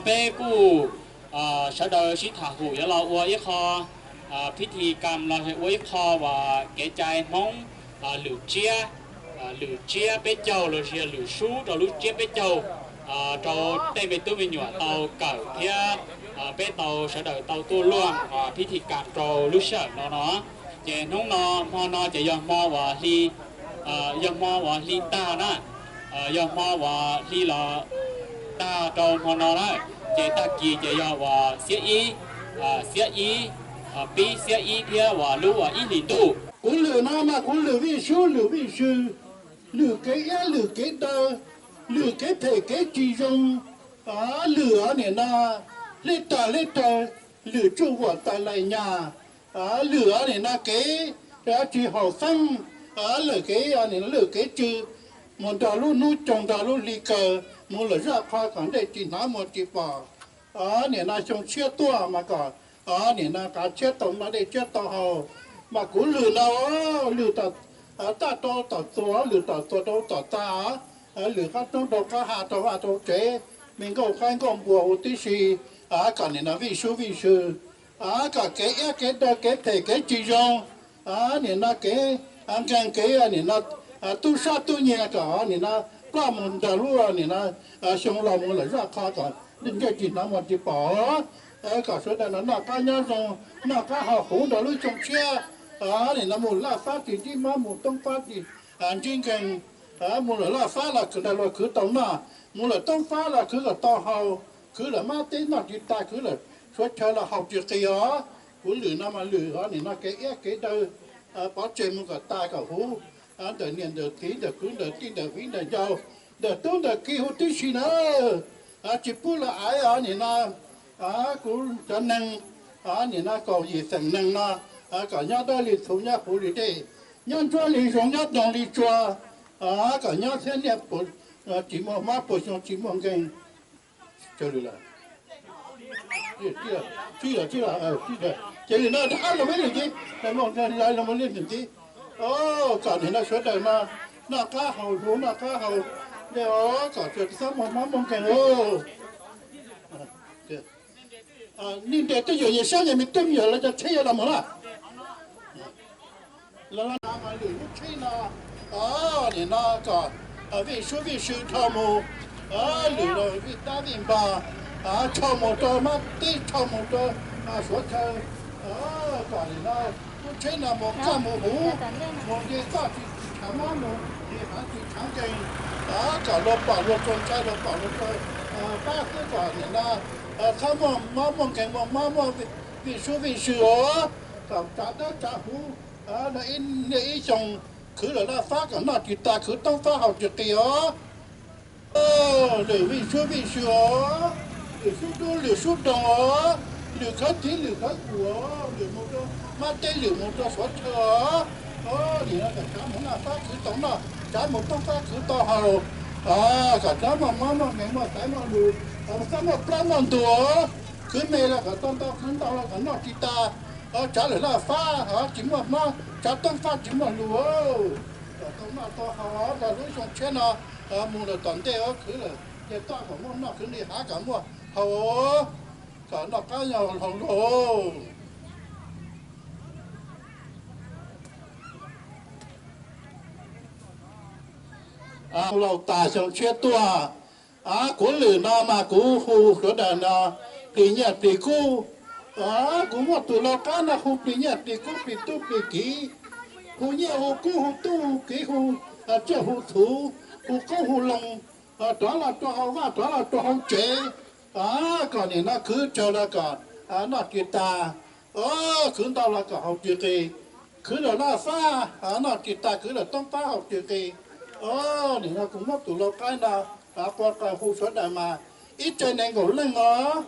Peb kuj sawv daws sib tham hum yuav los ua ib qho phib thi kam los ua ib qho uas kev cai Hmoob lwm tsiab, lwm tsiab peb caug los sis lwm sub rau lub tsiab peb caug rau tej me tub me nyuam tau kawm thiab peb tau sawv daws tau tuaj luaj phib thi kam rau lub sij hawm no no. Ces hnub no, hmo no ces yog hmo uas hli, yog hmo uas hli tag na, yog hmo uas hli los tag rau hmo no na, ces tag kis ces yog uas xiab ib, xiab ib, pib xiab ib thiab uas lub uas ib hlis ntuj. Kuv lwm no mas kuv lwm vij sub lwm vij sw, lwm kev iab lwm kev daw, lwm kev phem kev tsis zoo, lwm nim no hleb tag hleb raws, lwm tsuj vuam tas lais nyas, lwm nim no kev tsis haum xeeb, lwm kev, lwm kev tsw, mus nrog lub hnub coog nrog lub hli kaw, mus lawm zaj qhov kom ntej tsis hnav muag tsis pom. Nim no xyoo tshiab tuaj mas kom nim no kav tshiab tau noj dej tshiab tau haus, mas kuv lwm no lwm taj rau tom txuas lwm tom txuas rau tom tag, lwm qab roob rau qab hav rau vaj rau tsev, me nkauj qaib nkauj npua huv tib si, kom nim no vij sub vij sw, kom kev iab kev daw kev phem kev tsis zoo, nim no kev nkeeg kev nim no tub sab tub nyiag kom nim no ploj mus nrog lub nim no xyoo los mus lawm zaj qhov kom ntej tsis hnav muag tsis pom, kom sawv daws no noj qab nyob zoo, noj qab haus huv nrog lub xyoo tshiab, nim no mus laj fab tsis ntsib mob mus toob fab tsis ntsib nkeeg, mus lawm laj fab los khwv nrog luag khwv tau noj, mus lawm toob fab los khwv kom tau haus, khwv lawm mab teb noj tsis tas khwv lawm suav chaw los haus tsis qis os. Kuv lwm no mas lwm nim no kev iab kev daw pov tseg mus kom tas kom huv, ntawm niam ntawm txiv ntawm kwv ntawm tij ntawm viv ntawm ncaus, ntawm tub ntawm kiv huv tib si na, tsis pub lawv aiv os nim no. Kuv cov neeg nim no kaum yim xeem neeg no, kom nyob dawb li txhuv nyob huv li dej, nyob ntsuab li zoo nyob doog li tsua, kom nyob thiab niaj tsis muaj mob puas xyoo tsis muaj nkeeg. Ces li no rov qab los li ntxiv, los li ntxiv, kom nim no sawv daws no noj qab haus huv noj qab haus, kom tsis txhob muaj mob muaj nkeeg. Nim no tej yawm yij saib yog me tub me nyuam lawv cov tsheb yuav los mus na. Lwm lub tsheb no, nim no kom vij sub vij sw rho mus, lwm los vij tab vij npog, rho mus rau mab teb rho mus rau suav chaw, kom nim no lub tsheb no mus kaj mus huv, mus nce toj tsis tshaav mob mus nce hav tsis tshaav nkeeg, kom luag pom luag txaus ntshai luag pom luag txaus pab xwb kom nim no txhob muaj mob muaj nkeeg muaj mob muaj vij sub vij sw os, kom tsav dawb tsav huv, ib xyoo khwv lawm laj fab kom noj tsis tas khwv toob fab haus tsis qis os. Lwm vij sub vij sw os, lwm sub dub lwm sub doog os, lwm khawv txiv lwm khawv kuam os, lwm mus rau mab teb lwm mus rau suav chaw os. Nim no kom tsav mus laj fab khwv tau noj, tsav mus toob fab khwv tau haus, kom tsav muaj mob muaj nkeeg muaj xaiv muaj lus, txhob muaj plab muaj ntug os. Khwv me los kom tau ntau khwv ntau los kom noj tsis tas, tsav lawm laj fab tsis muaj mob, tsav toob fab tsis muaj lus, kom tau noj tau haus rau lub xyoo tshiab no mus lawm tom ntej os. Khwv lawm ces toj kom muaj noj, khwv li hav kom muaj haus, kom noj qab nyob hloov lauj. Laus tas xyoo tshiab tuaj, kuv lwm no mas kuv hu sawv daws no plig nyiaj plig kub. Kuv muaj tus lau qab no hu plig nyiaj plig kub plig tub plig kiv, hu nyiaj hu kub hu tub hu kiv hu tsiaj hu txhuv, hu qoob hu loo, rov los rau hauv vaj rov los rau hauv tsev, kom nim no khwv tsawg los kom noj tsis tas, khwv ntau los kom haus tsis qis, khwv lawm laj fab noj tsis tas khwv lawm toob fab haus tsis qis. Nim no kuv muab tus lau qaib no qua qas hu sawv daws mas ib tsev nees nkaum leej os.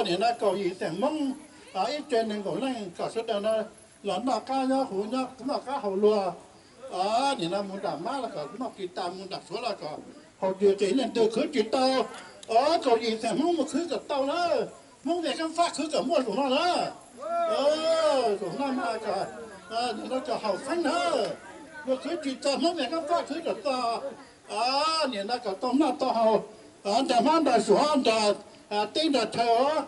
Nim no kaum yim xeem Hmoob, ib tsev nees nkaum leej kom sawv daws no los noj qab nyob huv noj qab haus luag. Nim no mus nram mab los kom noj tsis tas, mus nram suav los kom haus tsis qis, leej twg khwv tsis tau. Kaum yim xeem Hmoob mus khwv kom tau na. Hmoob vij kab fab khwv kom muaj zaum no na. Zaum no mas kom, nim no kom haum xeeb na. Mus khwv tsis tau Hmoob vij kab fab khwv kom tau. Nim no kom tau noj tau haus nrog hmab nrog suav nrog teb nrog chaw os,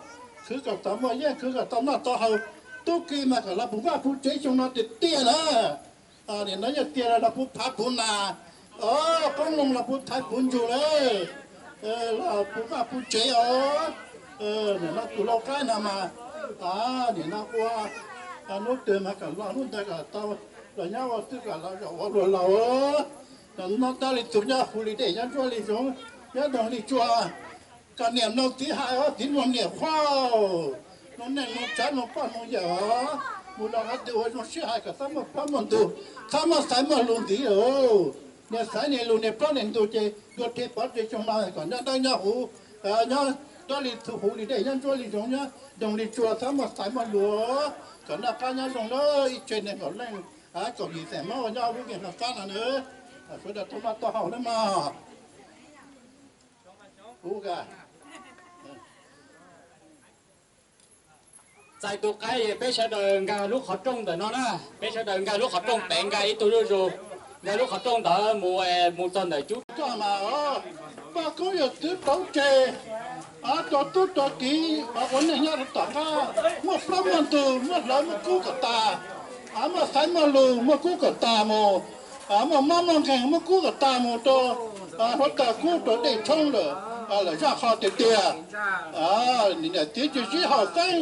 khwv kom tau muaj yeej, khwv kom tau noj tau haus, tub ki mas kom los puv vaj puv tsev xyoo no tiag tiag na. Nim no yog tiag los los puv phav puv nas, qoob loo los puv thaiv puv ntsug lawm, los puv vaj puv tsev os. Nim no tus lau qaib no mas, nim no ua hnub twg mas kom los hnub ntawd kom tau, los nyob ua twb kom los zaum ua luag laus. No tag li tus nyob hu li dej nyob ntsuab li zoov, nyob doog li tsua, kom niam mloog txiv hais os, txiv mloog niam qhuab, mloog neej mloog tsav mloog poj mloog yawm os, mus rau qhov twg ua zoo sib hais kom txhob muaj plaub muaj ntug, txhob muaj xaiv muaj lus ntxiv os. Niag xaiv niag lus niag plaub niag ntug ces yuav rhe pov tseg xyoo no kom nyob dawb nyob huv, nyob dawb li txhu huv li dej nyob ntsuab li zoov nyob doog li tsua, txhob muaj xaiv muaj lus, kom noj qab nyob zoo na ib tse neeg nkaum leej, kaum yim xeem Hmoob uas nyob lub ntiaj teb no na. Sawv daws tau noj tau haus na mog. Txais tus qaib, peb sawv daws nkag lub qhov rooj ntawm no na, peb sawv daws nkag lub qhov rooj pem, nkag ib tug zuj zus, nkag lub qhov rooj ntawd mus, mus txog ntawm cub. Koj mas, poj koob yawm txwv tauv tseg, rau tub rau kiv ua neej nyob rau tom qab, muaj plaub muaj ntug, muaj hlawv muaj kub kom tas, muaj xaiv muaj lus muaj kub kom tas mus, muaj mob muaj nkeeg muaj kub kom tas mus rau hluav taws kub rau dej tshoob lawm, lawm zaj qho tiag tiag. Niam txiv tsis sib haum xeeb,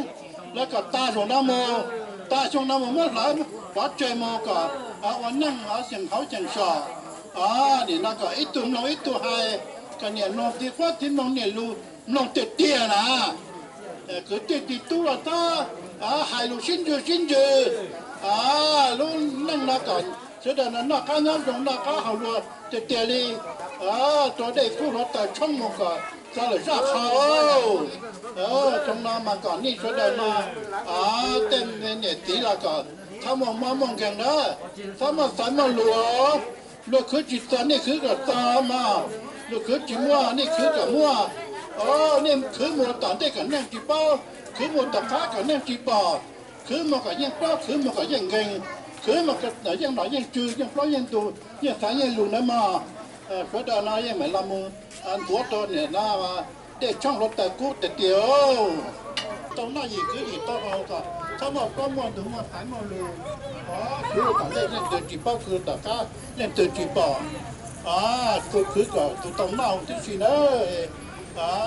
lawv kom tas zaum no mus, tas xyoo no mus muab hlawv pov tseg mus kom ua neej xyeem hauv xyeem so. Nim no kom ib tug mloog ib tug hais, kom niam mloog txiv qhuab, txiv mloog niam lus, mloog tiag tiag na. Kwv tij txiv tub los txhob hais lus sib ntsws sib ntsws. Lub neej no kom sawv daws noj qab nyob zoo, noj qab haus luag tiag tiag li, rau dej kub hluav taws tshoob mus kom txog lawm zaj qho. Xyoo no mas kom nej sawv daws no, tej niam txiv los kom txhob muaj mob muaj nkeeg na, txhob muaj xaiv muaj lus. Luag khwv tsis txog nej khwv kom txog mog, luag khwv tsis muaj nej khwv kom muaj. Nej khwv mus tom ntej kom neeg tsis paub, khwv mus tom qab kom neeg tsis pom, khwv mus kom yeej paub, khwv mus kom yeej nkeeg, khwv mus kom yeej nom yeej tswv, yeej plaub yeej ntug, yeej xaiv yeej lus na mog. Sawv daws no yeej mam los mus ntxuav rau niam no dej tshoob hluav taws kub tiag tiag. Tau noj yim khwv yim tau haus kom txhob muaj plaub muaj ntug muaj xaiv muaj lus. Khwv tom ntej leej twg tsis paub, khwv tom qab leej twg tsis pom. Tus khwv kom tus tau noj huv tib si na.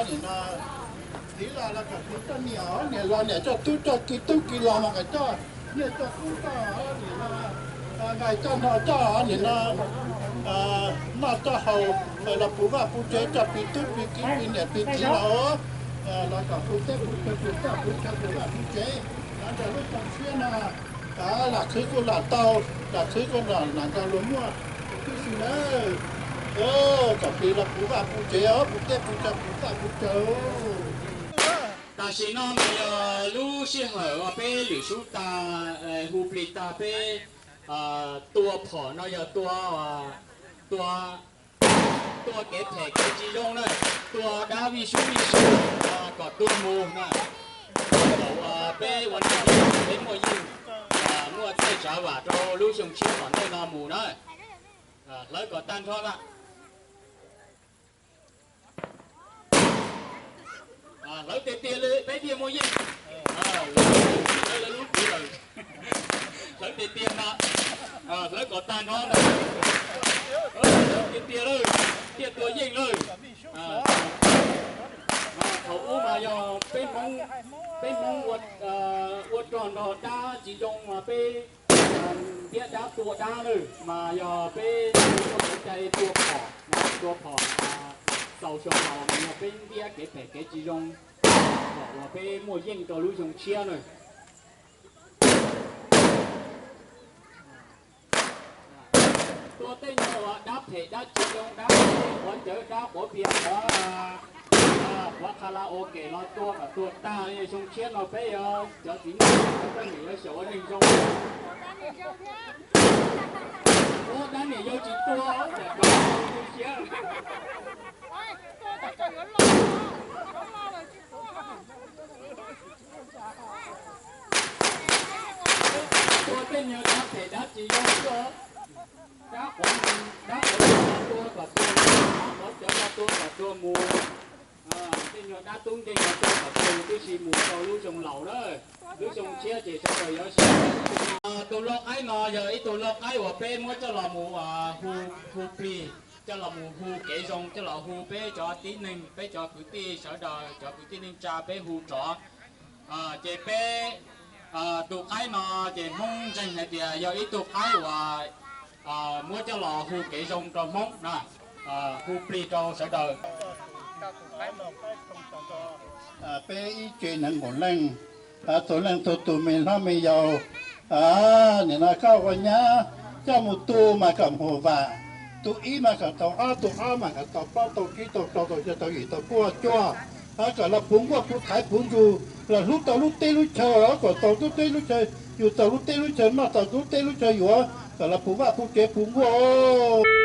Nim no txiv los los kom txiv coj niam, niam los niam coj tub, coj kiv tub, kiv los mas kom coj niam, coj tub, coj nim no nqaij, coj hno, coj nim no noj coj haus, los puv vaj puv tsev, coj piv tub piv kiv piv niam piv txiv los los kom puv teb puv chaw puv txaj puv chaw puv vaj puv tsev, los nrog lub xyoo tshiab no lam khwv kuj lam tau, lam khwv kuj lam nrog luag muaj tib si nawb. Kom piv los puv vaj puv tsev, puv teb puv chaw puv txaj puv chaw. Tam sim no mas yog lub sij hawm uas peb lwm sub tag, hu plig tag peb tua phom no yog tua, tua, tua kev phem kev tsis zoo na, tua dab vij sub vij sub kom tuag mus na. Thaum uas peb ua neej peb muaj yeej, muaj txaij tsav vam rau lub xyoo tshiab tom ntej no mus na. Hlawv kom tag nrho na. Hlawv tiag tiag li peb thiaj muaj yeej. Hlawv lub kwv lawm. Hlawv tiag tiag na. Hlawv kom tag nrho na. Hlawv tiag tiag lawm, thiaj tua yeej lawm. Thaum ub mas yog peb Hmoob, peb Hmoob ua rog nrog dab tsis zoo mas peb ntiab dab tua dab lawm, mas yog peb ua kev cai tua phom, tua phom xaus xyoo laus mas yog peb ntiab kev phem kev tsis zoo, kom uas peb muaj yeej rau lub xyoo tshiab na. Tua tej nyuag uas dab phem dab tsis zoo, dab qhuav cawv dab qhuav pias, qhuav, qhuav qha la ua ke los tua kom tuag tag. Xyoo tshiab no peb yuav cov txiv neej peb yuav xyaum ua neeg zoo. Ua dab niam yau tsis tua, tsam kov tu siab. Tua tej nyuag dab phem dab tsis zoo xwb. Dab qhuav, dab qhuav tua kom tuag, dab qhuav cawv los tua kom tuag mus. Tej nyuag dab tub nkeeg no tuaj kom tau tib si mus rau lub xyoo laus na, lub xyoo tshiab ces sawv daws yuav sib. Tus lau qaib no yog ib tug lau qaib uas peb muab coj los mus hu, hu plig, coj los mus hu kev zoo, coj los hu peb cov tib neeg, peb cov kwv tij sawv daws, cov kwv tij neej tsa peb hu rov. Ces peb, tus qaib no ces Hmoob ntseeg hais tias yog ib tug qaib uas muab coj los hu kev zoo rau Hmoob na, hu plig rau sawv daws. Peb ib tse nees nkaum leej, txhua leej txhua tus me hlob me yau, nim no koj ua nyab coj mus tu mas kom muag vam, tu ib mas kom tau ob, tu ob mas kom tau plaub, tau tsib, tau rau, tau xya, tau yim, tau cuaj, cuaj, kom los puv nkuaj puv thaiv puv ntsus, los hlub tau lub teb lub chaw, kom tau lub teb lub chaw, yus tau lub teb lub chaw noj, tau lub teb lub chaw yuav, kom los puv vaj puv tsev puv nkuaj.